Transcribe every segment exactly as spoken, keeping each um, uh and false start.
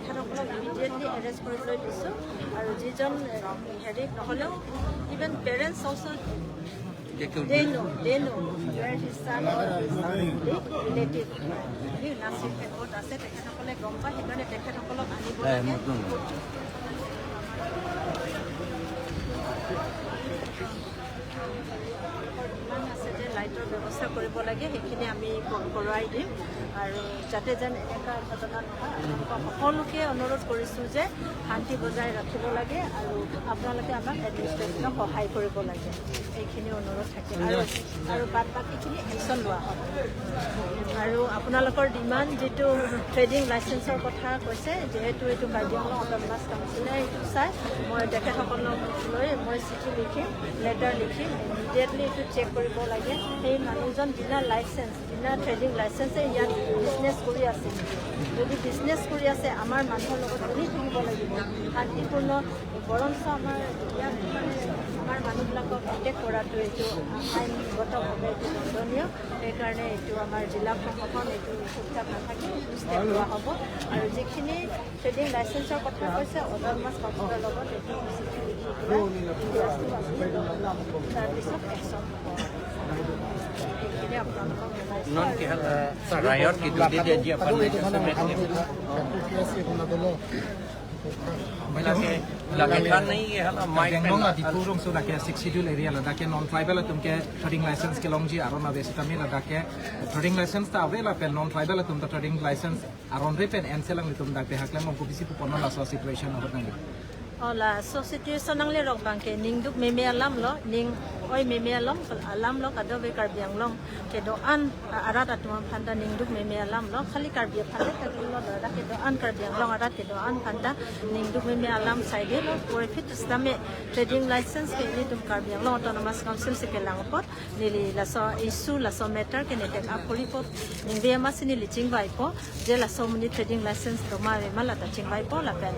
তেখেতসকলক immediately arrest কৰিবলৈ দিছোঁ। আৰু যিজন এ, হেৰি নহ'লেও, ইভেন পেৰেণ্টছ অলছ' দে ন' দে ন' ৱেৰ হিজ ছান অৰ হিজ ছান বুলি ৰিলেটিভ নাচিৰ ফেকত আছে, তেখেতসকলে গম পায়। সেইকাৰণে তেখেতসকলক আনিব লাগে। ইমান আছে যে লাইটৰ ব্যৱস্থা কৰিব লাগে, সেইখিনি আমি ক- কৰোৱাই দিম। আৰু যাতে যেন এনেকুৱা ঘটনা নহয়, আপোনালোকক সকলোকে অনুৰোধ কৰিছোঁ যে শান্তি বজাই ৰাখিব লাগে আৰু আপোনালোকে আমাক এডমিনিষ্ট্ৰেশ্যনক সহায় কৰিব লাগে, এইখিনি অনুৰোধ থাকিল। আৰু আৰু বাদ বাকীখিনি একশ্যন লোৱা হ'ব। আৰু আপোনালোকৰ ডিমাণ্ড যিটো ট্ৰেডিং লাইচেন্সৰ কথা কৈছে, যিহেতু এইটো কাৰ্বি আংলং অট'নমাছ কাউন্সিলে এইটো চাই, মই তেখেতসকলক লৈ মই চিঠি লিখিম, লেটাৰ লিখিম, ইমিডিয়েটলি এইটো চেক কৰিব লাগে। সেই মানুহজন বিনা লাইচেন্স, বিনা ট্ৰেডিং লাইচেন্সে ইয়াত বিজনেছ কৰি আছে। যদি বিজনেছ কৰি আছে, আমাৰ মানুহৰ লগত বহি থাকিব লাগিব। শান্তিপূৰ্ণ, বৰঞ্চ আমাৰ ইয়াত মানে আমাৰ মানুহবিলাকক এটেক কৰাটো এইটো আইনগতভাৱে এইটো দণ্ডনীয়। সেইকাৰণে এইটো আমাৰ জিলা প্ৰশাসন এইটো চুপচাপ নাথাকে, এইটো ষ্টেপ লোৱা হ'ব। আৰু যিখিনি ট্ৰেডিং লাইচেন্সৰ কথা কৈছে, অট'নমাছ কাউন্সিলৰ লগত এইটো চিঠি লিখি পেলাই ইণ্ডিয়াছটো আছে, তাৰপিছত একশ্যন হ'ব। এইখিনি আপোনালোকক জনাইছোঁ। Non ke hal, eh, riot ke dode de ji apan ne jaise mein Lake, lake than nahi ye hala, mic Karbi Anglong pen la Diphu rongso lake Sixth Schedule area ladak ke non tribal atum ke trading license kelongji aron ave sitame ladak ke trading license ta ave lapen non tribal atum ta trading license aron re pen en selang litum dak pehak lang ko bisi pupono laso situation ahut nang. Oh, laso situation nanglerok abang ke ningduk meme alam lo, ning oi meme alam, alam lo, kadokave Karbi Anglong kedo-an, ah, arat atum aphan ta ningduk meme alam lo, khali Karbi aphan ta lo, ladak kedo-an Karbi Anglong arat kedo-an aphan ta ningduk meme alam saide lo. Puvoiphit sitame trading license ke ilitum Karbi Anglong Autonomous Council si kelang apot neli laso issue, laso matter ke ne take up koripo, ningve amatsi neli chingvaipo, je laso amonit trading license doma ave ma lata chingvaipo lapen,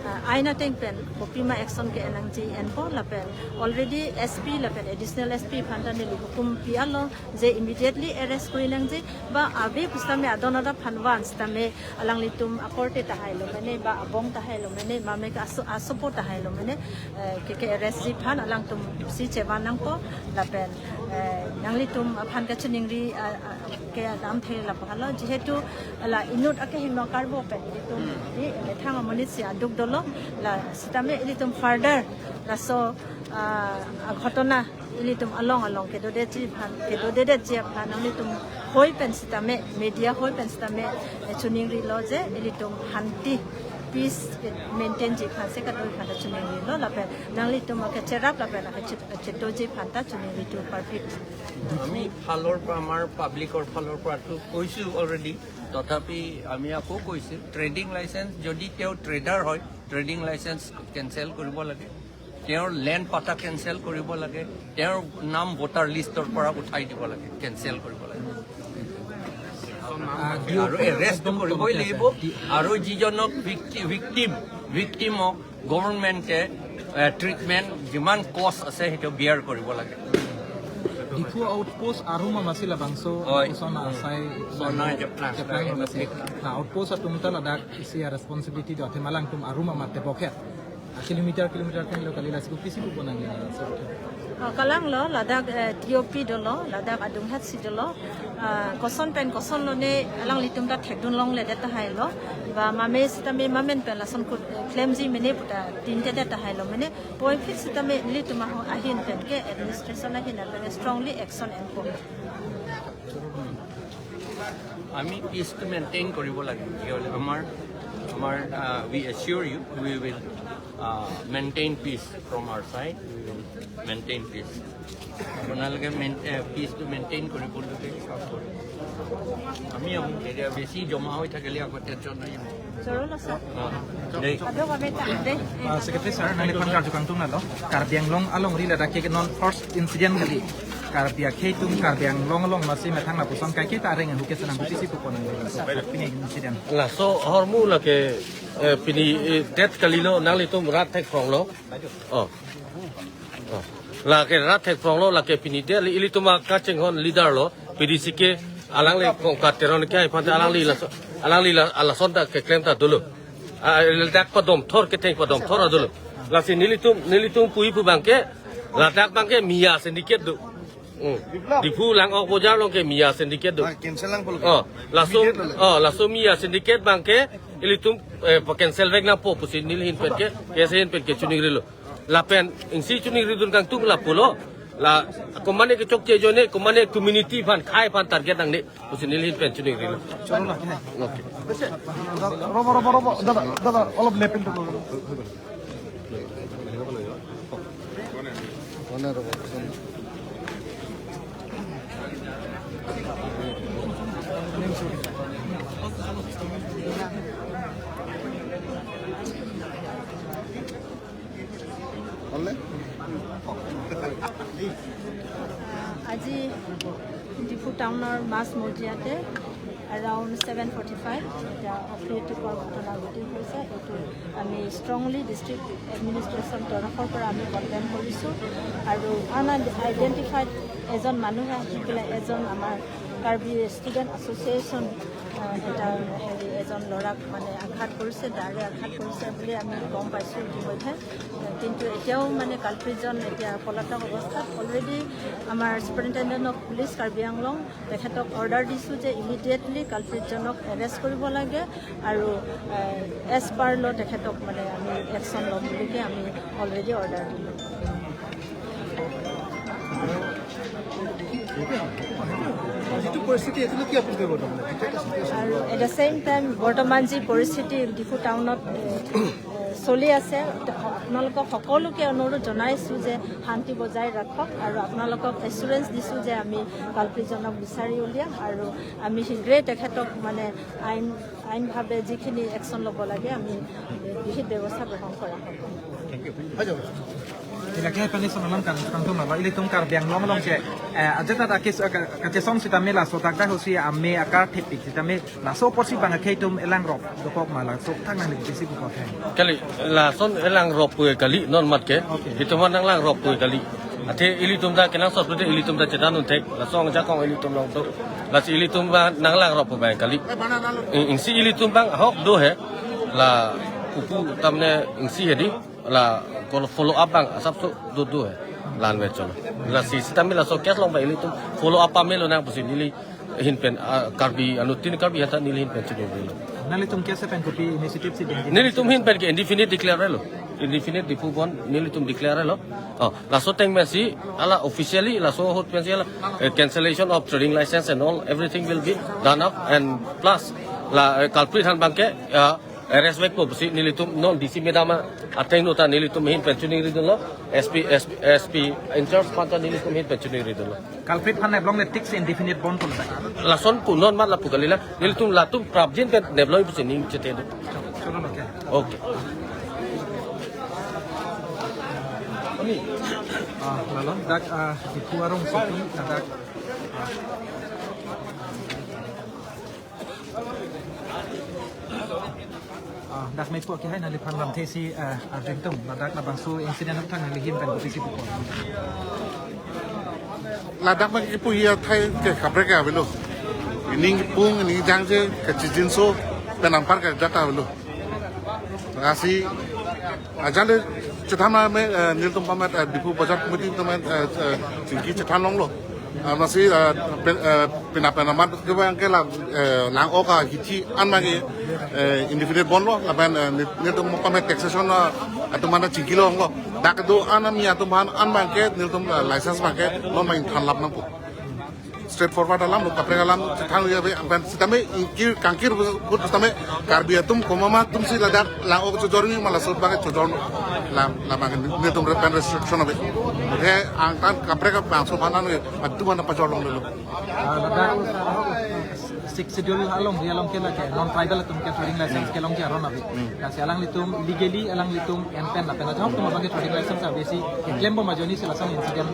ah, ain ateng pen kopima action ke-en nangji enpo lapen already S P lapen additional S P aphan ta neli hukum pi-et lo je immediately arrest kori nangji, ba ave pusitame adon adap aphan van sitame alanglitum akorte tahai lo mene, ba abong tahai lo mene, mame ke aso, asopo tahai lo mene, eh, ke, ke arrest ji aphan alangtum si chevan nangpo lapen, eh, nanglitum aphan kachiningri, ah, ah, ke lamthe lapu halo, jihetu la inut akehingno karbo pen ilitum di methang amonit si aduk dolo, la sitame ilitum further laso, ah, ah, ghotona ilitum along along kedodetji aphan, kedodetji aphan nanglitum hoi pen sitame, media hoi pen sitame, eh, chiningrilo je ilitum hanti, peace maintain ji aphan si kadokave aphan ta chiningrilo lapen nanglitum akecherap lapen akechetoji aphan ta chiningri tu parpit. আমি ফালৰ পৰা, আমাৰ পাব্লিকৰ ফালৰ পৰাতো কৈছোঁ অলৰেডি, তথাপি আমি আকৌ কৈছোঁ, ট্ৰেডিং লাইচেন্স, যদি তেওঁ ট্ৰেডাৰ হয়, ট্ৰেডিং লাইচেন্স কেঞ্চেল কৰিব লাগে, তেওঁৰ লেণ্ড পাটা কেঞ্চেল কৰিব লাগে, তেওঁৰ নাম ভোটাৰ লিষ্টৰ পৰা উঠাই দিব লাগে, কেঞ্চেল কৰিব লাগে। আৰু এৰেষ্ট কৰিবই লাগিব। আৰু যিজনক ভিক্টি-, ভিক্টিম, ভিক্টিমক গভৰ্ণমেণ্টে, এ, ট্ৰিটমেণ্ট যিমান কষ্ট আছে সেইটো বিয়াৰ কৰিব লাগে। Diphu outpost arum amatsi labangso Oi. Sona asai Sona Japlang. Japlang amatsi. Na outpost atum ta ladak isi a responsibility do athema alangtum arum amat tebokhet. Kilometer, kilometer kan lo kali lasi kopisi pupo nang. Oh, kalang lo, ladak, eh, T O P dolo, ladak adunghet si dolo. Ah, koson pen koson lone alanglitum ta thekdun longledet tahai lo. Ba mame sitame mamen pen lason kut, eh, klemji mene puta tintedet tahai lo mene. Puvoiphit sitame ilitum aho ahin pen ke administration ahin pen strongly action enpo. আমি পিচটো মেইনটেইন কৰিব লাগে। কি হ'ল আমাৰ, আমাৰ, আহ, we assure you, we will, uh, maintain peace from our side, we will maintain peace. আপোনালোকে মেইন-, এ, পিচটো মেইনটেইন কৰিবলৈ কাম কৰিব। আমি আহোঁ, এতিয়া বেছি জমা হৈ থাকিলে আকৌ টেনশ্যন হৈ যাব। জৰুৰ আছে। অ, দেই। Kadokave ta, dei. Ah, Secretary sir, nangliphan karju kangtung nalo. Karbi Anglong alongri ladak ke non first incident kali. Karbi akhei atum Karbi Anglong along amatsi methang lapuson kaike ta areng ahu ke senang kopisi pupo nang. Pini incident. Laso ahormu lake, eh, pini, eh, det kalilo, nanglitum rat thek phronglo. Oh. Oh. Lake rat thek phronglo, lake pini det, ilitum akachinghon leader lo, P D C K, alangli Kongkat Teron ke, aphan ta alangli laso, alangli la, lason ta keklem ta dolo. Ah, ladak padom thor, ketheng padom thor adolo. Lasi nelitum, nelitum puji pu abangke, ladak abangke Miya syndicate do. Hmm. Diphu Lang'ok bojar along ke Miya syndicate do. Ah, cancel lang pulo. Oh, laso, immediate lo. Oh, laso Miya syndicate abangke, ilitum, eh, pa-cancel vek nangpo pusi neli ahin pen ke, KSA ahin pen ke chiningrilo. Lapen, isi chiningridun kangtung lapulo. La, komatne kechokche ajoine, komatne community aphan, khei aphan target nangne pusi neli ahin pen chiningrilo. Chalo na. Okay. Robo, robo, robo. Dada, dada, olop lepin to. আজি ডিফু টাউনৰ মাছ মজিয়াতে around seven forty five এতিয়া অপ্ৰীতিকৰ ঘটনা ঘটি হৈছে। এইটো আমি ষ্ট্ৰংলি ডিষ্ট্ৰিক্ট এডমিনিষ্ট্ৰেশ্যন তৰফৰ পৰা আমি কণ্ডেম কৰিছোঁ। আৰু আনআইডেণ্টিফাইড এজন মানুহে আহি পেলাই এজন আমাৰ কাৰ্বি ষ্টুডেণ্ট এছ'চিয়েশ্যন, আহ, এটা হেৰি এজন ল'ৰাক মানে আঘাত কৰিছে, ডাইৰেক্ট আঘাত কৰিছে বুলি আমি গম পাইছোঁ ইতিমধ্যে। কিন্তু এতিয়াও মানে কালপ্ৰিটজন এতিয়া পলাতক অৱস্থাত। অলৰেডি আমাৰ ছুপাৰিণ্টেণ্ডেণ্ট অফ পুলিচ কাৰ্বি আংলং তেখেতক অৰ্ডাৰ দিছোঁ যে ইমিডিয়েটলি কালপ্ৰিটজনক এৰেষ্ট কৰিব লাগে আৰু, আহ, এজ পাৰ ল' তেখেতক মানে আমি একশ্যন ল'ম বুলিকে আমি অলৰেডি অৰ্ডাৰ দিলোঁ। যিটো পৰিস্থিতি, এইটো কি আপুনি ক'ব তাৰমানে? আৰু এট দ্য ছেইম টাইম বৰ্তমান যি পৰিস্থিতি ডিফু টাউনত, এ, এ, চলি আছে, আপোনালোকক সকলোকে অনুৰোধ জনাইছোঁ যে শান্তি বজাই ৰাখক আৰু আপোনালোকক এচুৰেঞ্চ দিছোঁ যে আমি কালপ্ৰিটজনক বিচাৰি উলিয়াম আৰু আমি শীঘ্ৰেই তেখেতক মানে আইন, আইনভাৱে যিখিনি একশ্যন ল'ব লাগে আমি বিহিত ব্যৱস্থা গ্ৰহণ কৰা হ'ব। Ilake pani sonalam kan kangtung nalo ilitum Karbi Anglong along ke, eh, ajat ta kis, eh, ka-, kachesong sitame laso dak dak hosi ame akar thepik sitame laso porsi bang akhei tum elangrop dokok ma laso thang nang lipisi buko thang. Kali, lason elangrop pu kali non mat ke. Okay. Itum nang langrop pu kali. Athe ilitum ta kenangsot pute ilitum ta chethan un thek. Lason jakong ilitum along tu. Lasi ilitum ba nang langrop pu bang kali. Ing, isi ilitum bang ahok do he. La pupu tamne isi hedi. La kolo follow up bang asapso do do he. Lan me cholo. Lasi sitame laso case along ba ilitum follow up pamelo nang pusi neli ahin pen, ah, Karbi anuttin Karbi aphan ta neli ahin pen chiningrilo. Nanglitum case pen kopi initiative si dengji? Nelitum ahin pen ke indefinite declare lo. Indefinite Diphu bandh nelitum declare lo. Oh, laso ateng pensi hala officially laso ahut pensi hala, eh, cancellation of trading license and all, everything will be done up and plus la, eh, culprit aphan bang ke, ah, arrest vekpo pusi nelitum non D C madam ateng nu ta nelitum ahin pen chiningridunlo, S P, S P, S P in charge aphan ta nelitum ahin pen chiningridunlo. Culprit aphan neblongle tik si indefinite bandh pulo ta. Lason pu non mat lapu kali la, nelitum latum prapjin pen neblong pusi ning chete do. Cholo lo ke. Okay. Ah, lalo, dak, ah, Diphu arongsopi, dak, ah, Ah, dak me pu ke hai nangliphan lamthe si, eh, arjun tum, ladak labangso incident athang nangli ahin pen kopi si pu ko. Ladak me kipu hi athai ke kaprek ke avelo. Ining pung, ining jangje, kachijinso, pen anpar ke jata avelo. Lasi, ajale chethan ma me, eh, nelitum pamet, eh, Diphu Bazar Committee pamet, eh, eh, chingki chethan longlo. Ah, masi, ah, pen, ah, pina pen amat kebang ke la, eh, Lang'ok ahithi an ma ke, eh, indefinite bandh lo, lapen, eh, neli, nelitum pamet taxation, ah, atum mana chingki longlo. Dak do an ami atum aphan an ma ke, nelitum, ah, license ma ke, non ma ingthan lap nangpo. Straight forward alam lo, kaprek alam, chethan ya be, lapen sitame ingkir, kangkir, put sitame, Karbi atum komat ma atum si ladak, Lang'ok chojor mi ma laso bang chojor, la, la bang nelitum re pen restriction ave. He, angtan kaprek abangso aphan an, atum an pajor longlelo. Ah, ladak Sixth Schedule along, dia along ke lake, non tribal atum ke trading license kelongji aron ave. Hmm. Lasi alanglitum, legally alanglitum, en pen lapen ajahak atum abang ke trading license ave si, keklem bom ajoine si lason incident.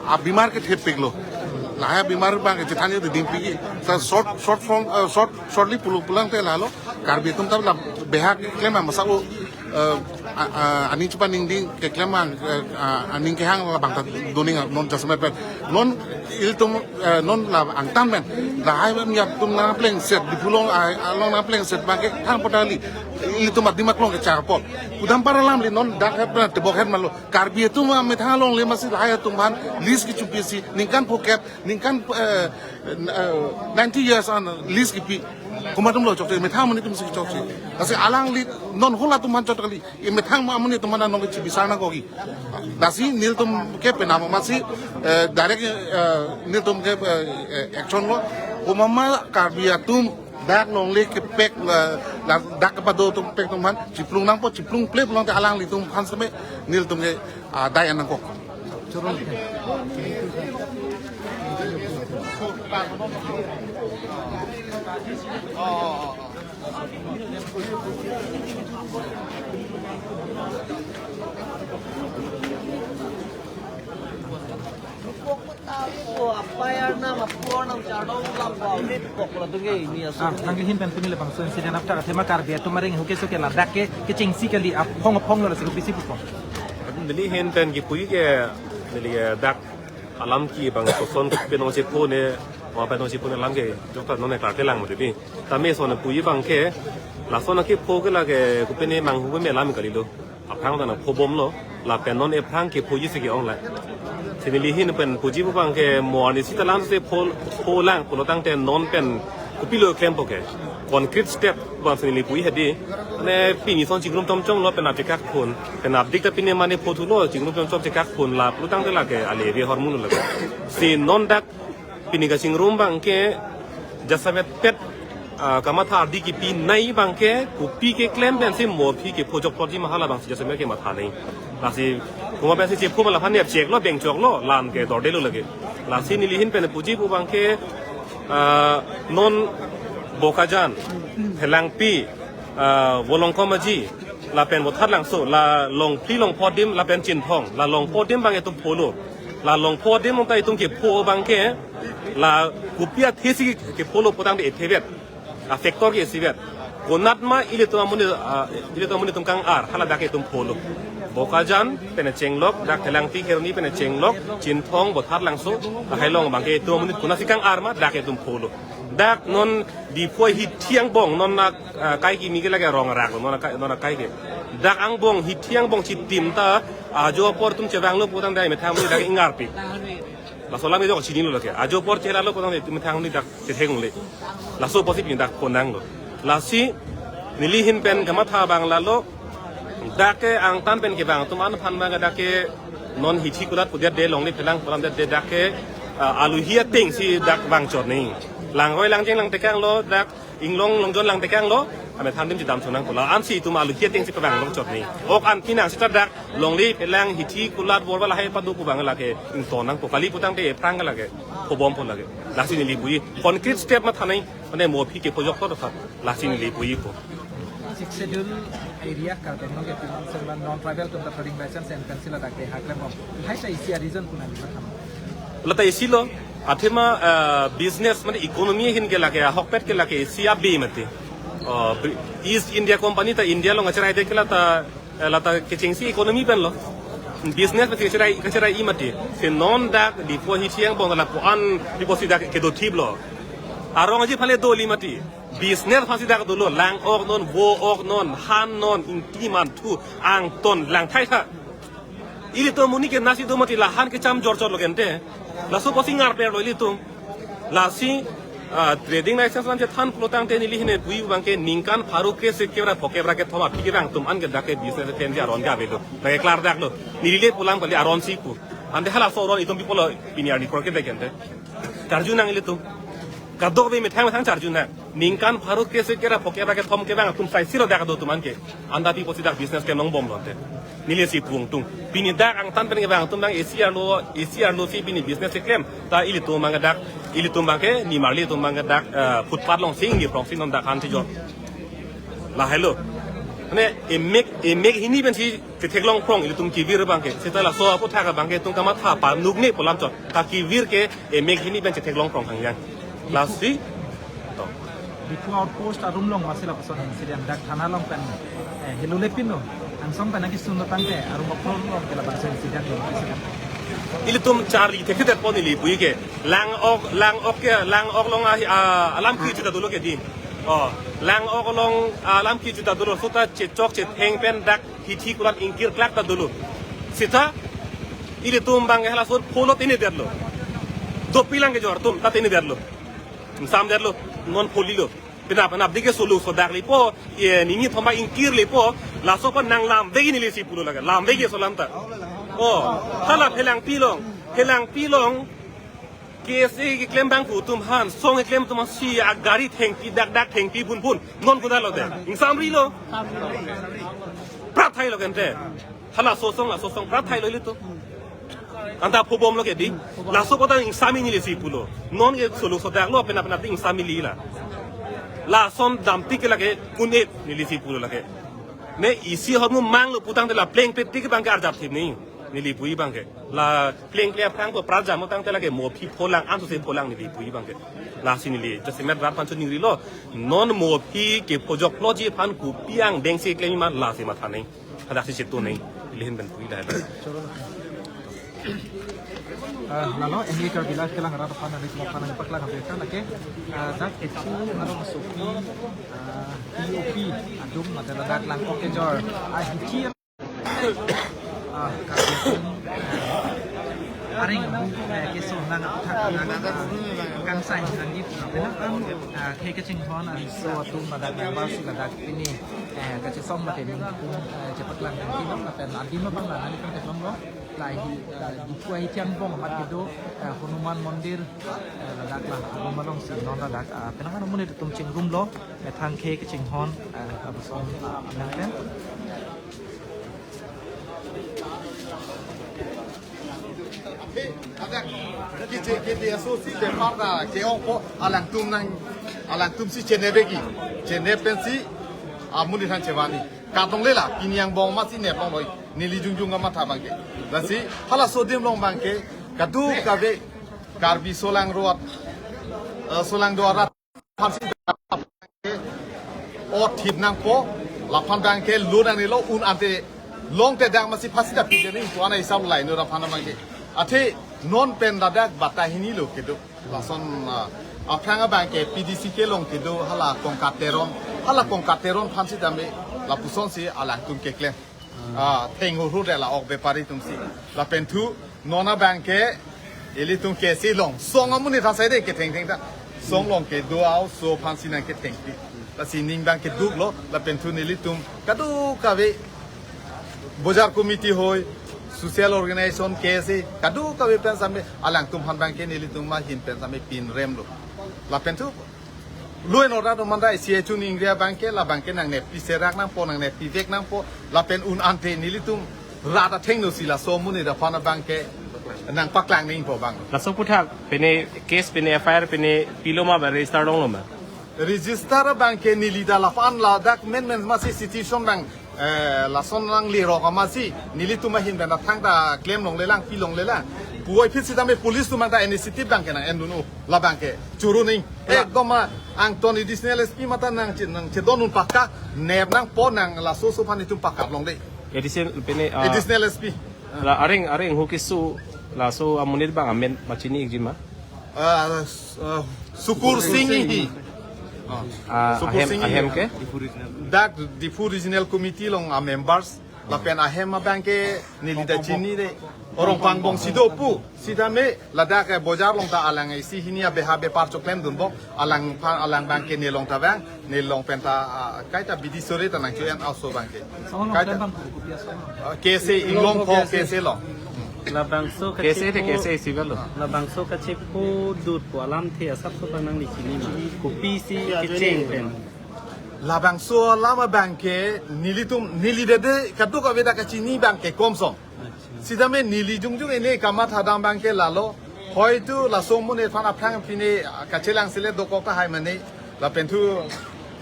Abimar ke thepiklo. Lahai abimar bang ke chethan yo ding piki. Sa short, short form, eh, short, shortly pulo pulang te lalo. Karbi atum ta la behak klem ma sa o, eh, A, a, aning chepaningding keklem ang, eh, a, aning kehang labang ta doning non jasemet pen. Non ilitum, eh, non la angtan pen. Lahai pen ya tum nangplengset, Diphu along, a, along nangplengset abangke thang podali. Ilitum adim aklong kecharpot. Pudam para alam li non dak het pen tebok het malo. Karbi atum amethang alongle masi lahai atum aphan lease kechopi si ningkan phokep, ningkan, eh, eh, ninety years an lease kepi. Komat atumlo chokche, methang amonit atum si chokche. Lasi alangli non hula atum aphan chot kali. Imethang amonit atum aphan nangkechebisar nangkok ke. Lasi nelitum ke penam masi, eh, direct, eh, nelitum ke, eh, eh, action lo. Komat ma Karbi atum dak longle kepek, eh, la-, dak kepado atum pek atum aphan chiplung nangpo, chiplung ple pulote alanglitum aphan seme nelitum ke, ah, dai nangkok. Ah, nangli ahin pen pini labangso incident after athema Karbi atum areng huke so ke ladak ke kechengsi kali aphong aphong lo lasi kopisi pupo. Neli ahin pen kipu ke neli, eh, dak alam ke bang koson kopi nangchepho ne, ma pen nangchepho ne alam ke jokta non ne klarkle lang mo debi. Tame son puji abangke, lason akepho ke lake kopi ne manghu me alam kalilo. Aphrang ta nangphobomlo, lapen non ephrang kephoji si ke-ong la. Si neli ahin pen puji pu abangke mo arnisi ta lamsi pho, pho lang pulo tangte non pen kopilo klempo ke. Concrete step abang si neli puji hedi. Ne pini son chingrum chomchom lo pen apchekak phun. Pen apdik ta pini mane pho thulo chingrum chomchom chekak phun la pulo tangte lake ale ave ahormu lo lake. Si non dak pini kachingrum abangke jasemet pet, ah, kamatha ardi kepinei abangke kopi keklem pensi mo aphi kepho jokplotji ma hala abangsi jasemet kematha nei. Lasi komat pensi chepho ma laphan ne cheklo bengchoklo lan ke dordelo lake. Lasi neli ahin pen puji pu abangke, ah, non Bokajan, Phelangpi, ah, Volongkom Aji, lapen Botharlangso, la Longphli Longpho adim, lapen Chinthong, la Longpho adim abang itum pholo. La Longpho adim ta itum kepho abangke, la kopi athe si kepholo putangte ethevet. A factor ke isivet. Konat ma ilitum amonit, ah, ilitum amonit atum kang-ar, hala dak itum pholo. Bokajan, pen chenglok, dak Phelangpi Kheroni pen chenglok, Chinthong, Botharlangso, lahai along abangke itum amonit konatsi kang-ar ma, dak itum pholo. Dak non Diphu ahithi angbong, non na, ah, kai kimi ke lake rong rak, non na kai, non na kai ke. Dak angbong, hithi angbong chitim ta, ajo apor atum chevanglo putangte methang amonit dak ingarpi. Laso alam ke jok chinilo lake. Ajo apor chelalo putangte methang amonit dak chethek ungle. Laso apotsi pini dak phonanglo. Lasi neli ahin pen kamatha abang lalo. Dak ke angtan pen kevang atum aphan abang dak ke non hithi kulat pudet de longle phelang pulam det de dak ke, ah, aluhi ateng si dak vangchot nei. Langroi langjeng langtekanglo dak inglong longjon langtekanglo. Amethang adim chedam chonang pulo. Ansi itum aluhi ateng si pavang longchot nei. Ok an pinang seta dak longle phelang hithi kulat borba lahai pado pu abang lake ington nangpo kali putangte ephrang lake. Phobompo lake. Lasi neli puji. Concrete step matha nei. Mane mo aphi kepho joklo tha. Lasi neli puji po. Sixth Schedule area Karbi Anglong ke pinung sengban non-tribal atum ta trading license and pencil adak ke haklem bom. Lahai ta isi a-reason puna di matham. Lata isi lo, athema, eh, business mane economy ahin ke lake, ahokpet ke lake isi abe mati. Oh, Bri-, East India Company ta India along acherai det ke lata, eh, lata kechengsi economy pen lo. Business mati acherai, acherai-i mati. Si non dak Diphu ahithi angbong lapu-an Diphu si dak kedo thip lo. Arong aji phale doli mati. Business aphansi dak dolo, lang ok non, vo ok non, han non, ingti manthu, angton, langthai tha. Ilitum amonit ke nasi do mati lahan kecham jorjor lo gente. Laso apotsi ngarper lo ilitum. Lasi, ah, trading license lam chethan pulo tangte neli ahin pen puji abangke ningkan pharo kre-isi kevra phokep ra kethom aphi kevang atum an ke dak ke business pen ke aron ke avelo. Dak ke klar dak lo. Neli le pulang kali aron si pu. Ante halaso aron itum pi pulo pini arni kroke de gente. Charju nang ilitum. Kadokave methang methang charju nang. Ningkan pharo kre-isi kevra phokep ra kethom kevang atum sai siro dak do atum an ke. Anta pi apotsi dak business ke nongbomlo ante. Neli si pung tung. Pini dak angtan pen kevang atum dak isi arlo, isi arlo si pini business keklem. Ta ilitum abang dak, ilitum abangke, nimarli atum abang dak, eh, footpath along si ningprong si non dak han si jor. Lahai lo. Mane emek, emek hini pensi chetheklong prong ilitum kevir abangke. Seta laso aputhak abangke itum kamatha panuk ne pu alam chot. Ta kevir ke emek hini pen chetheklong prong hangyang. Lasi. To. Diphu outpost arum along masi lapuson incident dak thana along pen, eh, helo lepin lo. Angsong pen akisung lo tangte arum aphong along ke labangso incident lo. Ilitum charli thekthedet pon ili puji ke. Lang-ok, Lang-ok ke, Lang-ok along ahi, ah, alam kejuta dolo ke di. Oh, Lang-ok along, ah, alam kejuta dolo seta chechok chetheng pen dak hithi kulat ingkir klak ta dolo. Seta ilitum abang halaso pholot inidetlo. Dopi lang kejor atum ta inidetlo. Ingsamdetlo, non pholilo. Penap penap dike solo sodak lepo, ye nini thoma ingkir lepo, laso pa nang lamvek neli si pulo lake, lamvek ke so alam ta. Oh, hala Phelangpi along, Phelangpi along, K S A keklem abang pu atum aphan, song keklem atum aphan si agari thengpi dak dak thengpi bun bun, non kudalo de, ingsamrilo. Prat thailo kente. Halaso asong, laso asong, prat thailo ilitum. Anta phobomlo ke di. Laso kota ingsam neli si pulo. Non ke solo sodak lo, penap penap di ingsam neli la. Lason damtik ke lake un-e neli si pulo lake. Ne isi ahormu manglo pu tangte la plengpet tik abang ke arjap thip ni. Neli puji abang ke. La plengple aphrang ko prat jamo tangte lake mo aphi pholang, anso si pholang neli puji abang ke. Lasi neli, jasemet rat aphan choningrilo. Non mo aphi ke phojokloji aphan kopi angdeng si klem ma lasi matha ni. Hadak si chetu ni, ilihin pen puji dai. Ah, lalo, N A Karbi Live kelang rat aphan, adik aphan, adik paklang abirkan, oke. Ah, dak itu, anu, sopi, ah, P O P, adum, mate ladak Lang-ok kejor. Ah, hiki, ah, Karbi, ah, aring, eh, keso nang aputhak, ah, kangsai nangji, ah, penang, ah, khei kachinghon, ah, so atum ladak member si ladak pini, eh, kachesong mate ningkung, eh, chepaklang nangji lo, lapen adim abang la nangli kangteklonglo, la hi, eh, Diphu ahithi angbong amat kedo, eh, Hanuman Mandir, eh, ladak la, arum along si non ladak, ah, penang amonit atum chingrumlo, methang khei kachinghon, eh, lapuson, ah, amen pen. Kiti, kiti aso si bepar ta ke-ongpo alangtum nang, alangtum si chenebegi, chenep pensi amonit aphan chevan ni. Kadongle la, pini angbong amat si neplonglo, neli jongjong kamatha abang ke. Lasi, halaso adim along abang ke, kadokave, Karbi Solang Road, eh, Solang Doarat, aphansi o thip nangpo, laphan abang ke lo nangnelo un ante longte dak masi phasi ta pide ni, pu ana isam lai no laphan abang ke. Athe non pen ladak bata hini lo kedo. Lason, ah, aphrang abang ke P D C kelong kedo hala Kongkat Teron, hala Kongkat Teron aphansi tame lapuson si alangtum keklem. Ah, theng hurhur de la ok bepari atum si. Lapen thu, non abang ke, ilitum K S A along. Song amonit asai de kethengtheng ta. Song along kedo a-oso aphansi nangkethengpi. Lasi ning abang keduklo, lapen thu nelitum, kadokave, bojar committee hoi, social organization K S A, kadokave pen same, alangtum aphan abang ke nelitum ahin pen same pinremlo. Lapen thu, Law and order atum anta isi chun ingri abang ke, labang ke nangneppi serak nangpo, nangneppi vek nangpo, lapen un ante nelitum rat athengno si laso amonit aphan abang ke nangpaklang nangpo abang. Laso aputhak, pine case, pine F I R, pine pilo ma ba register longlo ma? Register abang ke neli ta laphan ladak menmen masi situation abang, eh, lason nanglerok amatsi, nelitum ahin pen athang ta klem longlelang, pi longlelang. Puvoiphit sitame police atum anta initiative abang ke nang-endun-o, labang ke choro ning. Ekdom ma angton additional S P mate nangche, nangchedondun pakka, nep nangpo nang laso aso aphan itum pakka longde. Additional pine, ah, additional S P. La areng, areng hu keso laso amonit abang amen pachini-ikji ma? Ah, s-, ah, Sukur Singh hi. Ah, Sukur ahem, Singh hi. Ahem ke? Dak Diphu Regional Committee along a members. Lapen ahem abang ke neli ta chinine. Rongpang Bongsi do pu. Sitame ladak, eh, bojar along ta alang isi hini abeha bepar choklemdunbom. Alang pha-, alang abang ke nelong ta vang, nelong pen ta, ah, kaita bidi sore ta nangcho-en a-oso abang ke. Song along kaita klem abang kopi asong? Ah, K S A, Inglongpho K S A along. Labangso K S A te, kachepo, K S A isi velo. Labangso kachepo dut pu alamthe asapso abang nangli chini ma? Kopisi kecheng pen? Labangso alam abang ke nelitum, neli dede kadokave ta kachini abang ke komsom. Sitame neli jongjong ene kamatha dam abang ke lalo. Hoitu laso amonit aphan aphrang pine kachelang sele dokok tahai mane. Lapen thu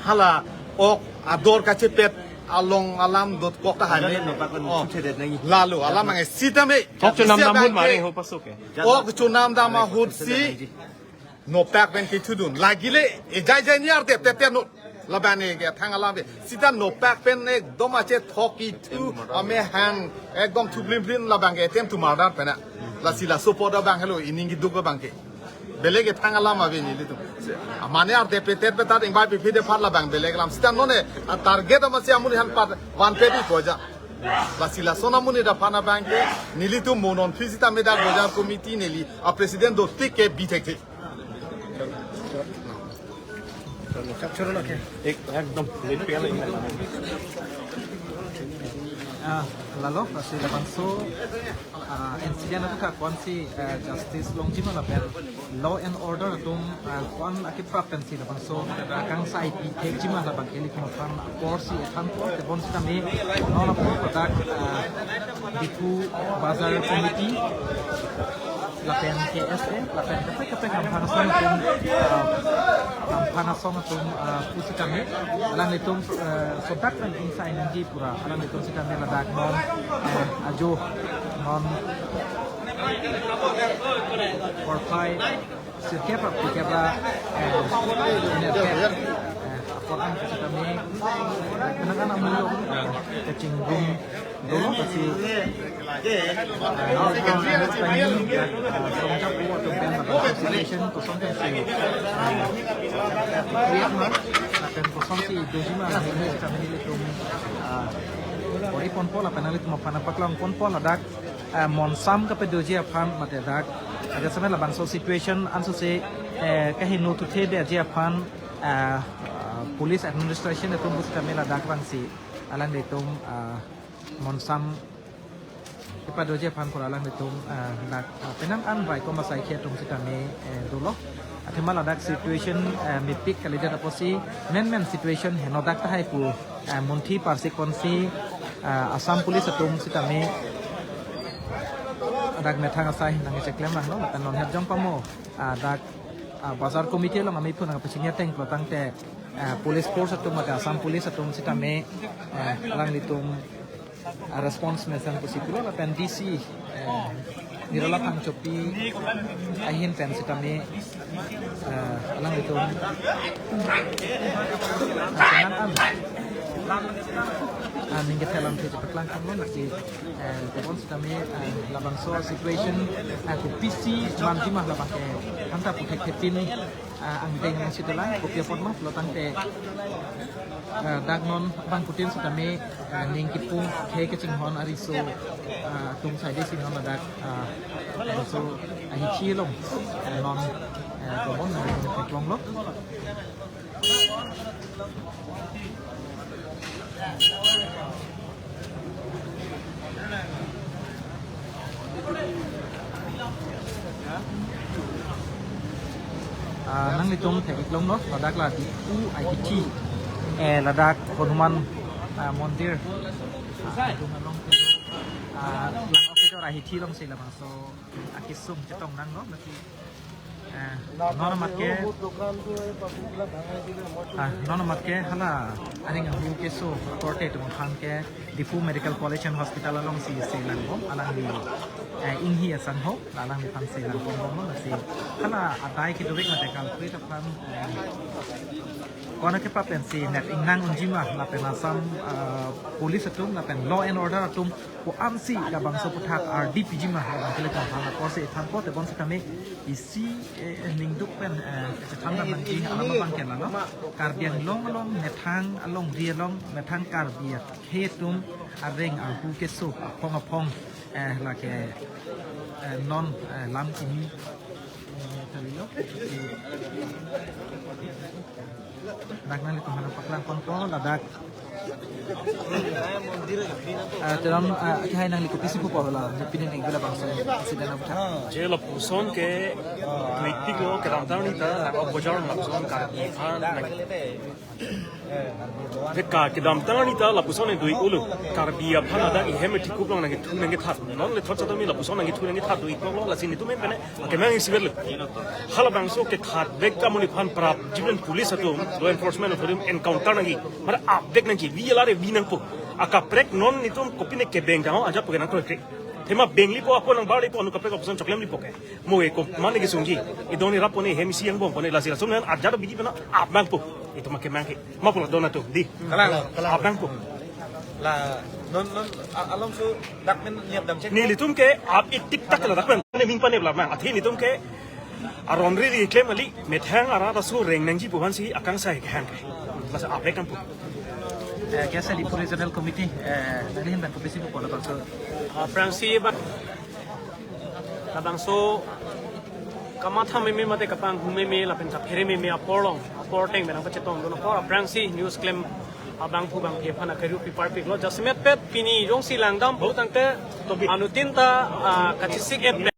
hala ok ador kachepet along alam dokok tahai mane. Ada nang bakan. Oh. Chuche det nangji. Lalo, alam abang ke sitame. Ok chonam dam ahut ma areng hu paso ke? Ok chonam dam ahut si. Nopak pen kethudun. Lagile, ejai jai ni arte tete no. Labang ne kethang alam be. Sita nopak pen ekdom achethok kethu amahang ekdom thublim blim labang ke attempt to murder pen na. Lasi laso apot abang helo ining keduk abang ke. Belek kethang alam ave nelitum. Mane arte petet petat ingbai pipide aphan labang belek alam. Sita non e, a target amatsi amonit aphan pat van pedi koja. Lasi lason amonit aphan abang ke nelitum mo non phi sitame dak bazar committee neli a president dotik ke bi thekthe. एक, एकदम, ये पेला ही है। Ah, lalo, lasi labangso, ah, incident atum ke ko-ansi, eh, justice longji ma lapen law and order atum, ah, ko-an akiprap pensi labangso, ah, kangsai pi thekji ma labang ke ilitum aphan apor si ethan apor, tebon sitame non apor kodak, ah, Diphu Bazar Committee lapen K S A lapen kaprek kaprek Ramphang asong atum, ah, Ramphang asong atum, ah, pusitame alanglitum, ah, sodak pen ingsai nangji pura alanglitum sitame ladak non, eh, ajo non porphai sirkep ra phlikep ra, eh, nerkep, eh, apor an pusitame, eh, penang an amulo, eh, kachingrum dolo, lasi, eh, songjapo atum pen, eh, situation kosonsi, eh, create ma, lapen kosonsi doji ma, ini kami nelitum, eh, ori ponpo lapen nanglitum aphan paklang ponpo ladak, eh, monsam kapedoji aphan mate dak. Ajat sampai labangso situation ansose, eh, kaheno thuthe detji aphan, eh, eh, police administration atum pusitame ladak vangsi alanglitum, eh, monsam kepadoji aphan pura alanglitum, eh, dak, eh, penang an bai komasai ke atum sitame, eh, dolo. Athema ladak situation, eh, mepik kalidet apotsi menmen situation henodak tahai pu, eh, munthi parsi konsi, eh, Assam Police atum sitame dak methang asai nangcheklem langlo, lapen non het jong pamo, ah, dak, ah, bazar committee along amei phun nangpachini ateng pulo tangte, ah, police force atum mate Assam Police atum sitame, eh, alanglitum, ah, response mesen pusi pulo lapen D C, eh, Nirola Phangchopi ahin pen sitame, eh, alanglitum, ah, penang an, ah, ning kethe alamthe chepaklang tanglo, lasi, eh, tebon sitame, eh, labangso situation, eh, kopisi manji ma labang ke thangta puthek thepin, eh, angdeng nangchitulang kopi apot ma pulo tangte, eh, dak non bangphutin sitame, eh, ning kipu khei kachinghon ariso, eh, atum saide si non ladak, eh, ariso ahithi along, eh, non, eh, tebon nangtum theklonglo. Ah, nanglitum thek-ik longlo, ladak la Diphu ahithi, eh, ladak Hanuman, ah, Mondir, ah, adung along, ah, lang okejor ahithi alongsi labangso akesung chetong nanglo, lasi, eh, non amat ke, ah, non amat ke hala aning ahu keso korte atum aphan ke Diphu Medical College and Hospital alongsi si langbom, alangli, eh, inghi asangho, alangliphan si langbom bomlo, lasi hala adai kedo-ik mate culprit aphan, eh, ko-an akeprap pensi net ingnang unji ma lapen Assam, ah, Police atum lapen law and order atum ko-ansi labangso aputhak ardi piji ma labang ke ilitum aphan apor si thanpo, tebon sitame isi, eh, ningduk pen, eh, chethan dam nangji alam abang ke lalo. Karbi Anglong along methang alongri along methang Karbi akhei atum areng ahu keso aphong aphong, eh, lake, eh, non, eh, lam kimi, eh, kalilo. Dak nanglitum aphan paklang ponpo ladak. Ah, teram, ah, kehai nangli kopisi pupo la, pini nangli labangso incident aputhak. Je lapuson ke, ah, duitik lo, kedamtang arni ta, ah, bojar lapuson Karbi aphan nang. Te ka kedamtang arni ta lapuson e dui ulo, Karbi aphan ladak ihem e thikup along nangkethu nangkethat. Non le thot sitame lapuson nangkethu nangkethat dui kok lo, lasi netum pen pen akemang isi verlo. Halabangso kethat vek amonit aphan prapjin pen police atum, law enforcement atum encounter nangji. Mara ap vek nangji, vi alar vi nangpo. Akaprek non netum kopine kebeng tang ajat pu ke nangkroi kroi. Athema bengli po, ako nang barli po, anu kaprek opposition choklem li po ke. Mo e ko mane ke sungji. Idoni rap pone, hem isi angbong pone, lasi langsung nan ajar bigi pena ap nangpo. Itum ma kemang ke. Ma pulo dona tu di. Kalang. Ap nangpo. La non non a- along su dak men niat dam cek. Nelitum ke ap ik tik tak la dak men. Ne ming pane bla mang. Athe nelitum ke aron rili klem kali, methang arat aso reng nangji pu aphansi akangsai kehang ke. Masa ap nangpo. Eh, kesa di Puri Zonal Committee, eh, nangli hin dan kopisi pu pon labangso. Aphrangsi ba labangso kamatha meme mate kapanghu meme lapen kaphere meme apor along, apor ateng benang pachetongdun apor aphrangsi news klem abangphu bangphi aphan akariu piparpiklo. Jasemet pet pini jongsi langdam pulotangte anuttin ta, ah, kachesik et pen.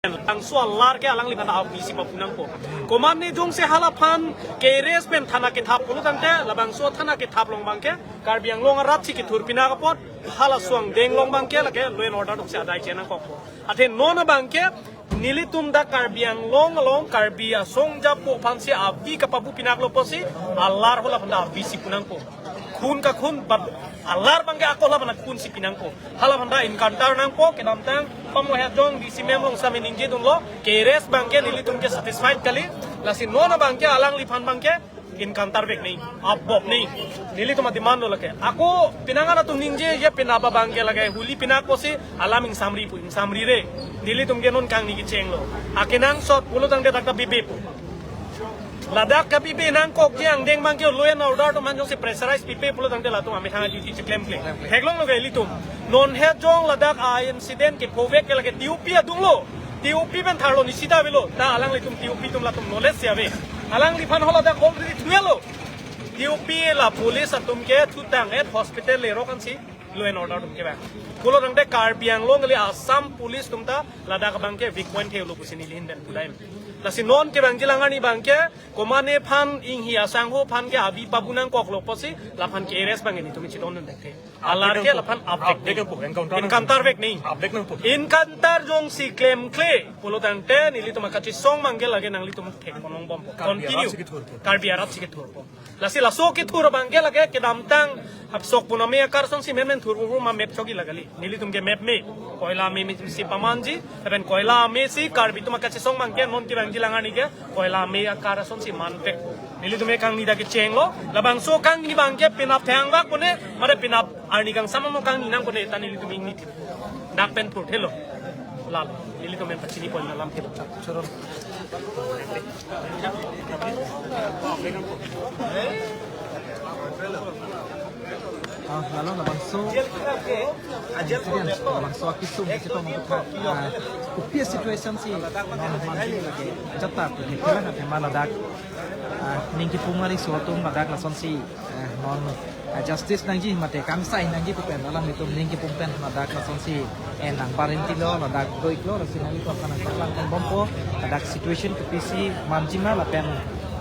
Labangso alar ke alangliphan ta avi si papu nangpo. Komatne jongsi halaphan ke-arrest pen thana kethap pulotangte labangso thana kethap along abangke Karbi Anglong arat si kethur pinak apot, hala suang deng along abangke lake law and order atum si adai chenangkokpo. Athe non abangke nelitum dak Karbi Anglong along Karbi asong japo aphansi avi kapapu pinaklo pusi alar halaphan ta avi si pu nangpo. Khun kakhun, but alar abangke ako halaphan khun si pi nangpo. Halaphan ta encounter nangpo, kedamtang pamohet jong D C ma'am along sami ningjedunlo, ke-arrest abangke nelitum ke satisfied kali, lasi non abangke alangliphan abangke encounter vek nangji, apbop nangji. Nelitum a-demand lo lake. Ako pinangan atum ningje, ye pinap abangke lake huli pinak pusi alam ingsamri pu, ingsamri re. Nelitum ke non kangni kechenglo. Akenangsot pulotangte dak ta bibe pu. Ladak kabibe nangkokji angdeng abangke law and order atum aphan jongsi pressurize pipe pulotangte latum amethang duty cheklemkle. Theklonglo ke ilitum. Non het jong ladak a-incident kephovek ke lake T O P adunglo. T O P pen tharlo, nisita avelo. Ta alanglitum T O P atum latum knowledge si ave. Alangliphan haladak already thuelo. T O P la police atum ke thutang et hospital lerok ansi law and order atum kevang. Pulotangte Karbi Anglong kali Assam police atum ta ladak abangke weak point helo pusi neli hin pen pudai. Lasi non kevangji alang arni abangke komatne aphan, inghi asangho aphan ke avi papu nangkoklo pusi laphan ke-arrest abangke nelitum chetongdun thekthe. Alar ke laphan ap vek nangpo, encounter nangpo. Encounter vek nangji. Ap vek nangpo. Encounter jongsi klemkle pulotangte nelitum akachesong abangke lake nanglitum thek ponongbompo. Continue. Karbi arat si kethurpo. Lasi laso kethur abangke lake kedamtang hapsok puname akar asonsi men men thurpo ma map chogi la kali. Nelitum ke map me. Koila me me si pamanji, lapen koila me si Karbi atum akachesong abangke non kevangji alang arni ke koila me akar asonsi manpek. Nelitum ke kangni dak kechenglo, labangso kangni abangke penap thang bak pone, mare penap arni kangsam mo kangni nang pone ta nelitum ingni thip. Dak pen purthelo. Lalo, nelitum men pachini pon alam thip. Ah, lalo labangso incident, labangso akesung kechetong untuk, ah, kopi a-situation si non mansi lake jata pu thekthe lang, athema ladak, ah, ning kepung ariso atum ladak lasonsi, eh, non, ah, justice nangji mate kangsai nangji pu pen alanglitum ning kepung pen ladak lasonsi en nangparintilo, ladak do-iklo, lasi nanglitum aphan nangpaklang ponbompo, ladak situation kopisi manji ma lapen,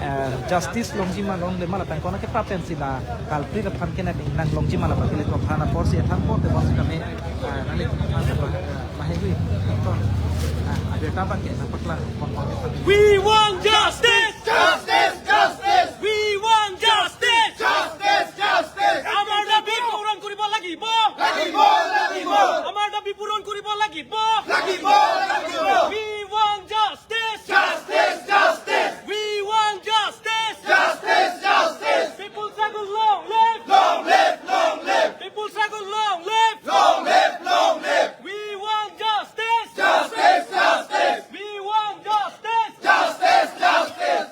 eh, justice longji ma longle ma lapen konat keprap pensi la culprit aphan kenep ingnang longji ma lapen nelitum aphan apor si ethan po tebon si kami, eh, nanglitum aphan, eh, mahegui ton, eh, abirta abangke nangpaklang ponbompo. We want justice! Justice! Justice! We want justice! Justice! Justice! আমাৰ দাবী পূৰণ কৰিব লাগিব। লাগিব! লাগিব! আমাৰ দাবী পূৰণ কৰিব লাগিব। লাগিব! লাগিব! We want justice! Justice! Justice! We want justice! Justice! Justice! People struggle, long live! Long live! Long live! People struggle, long live! Long live! Long live! We want justice! Justice! Justice! We want justice! Justice! Justice!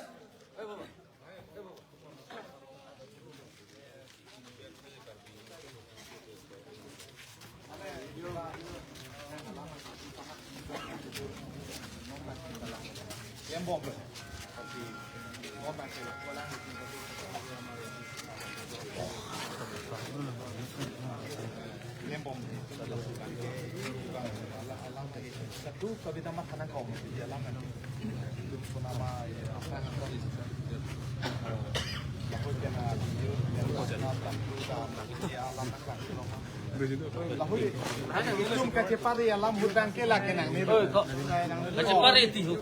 Kachepari alam hutang ke lake nang ni. Kachepari ti hu.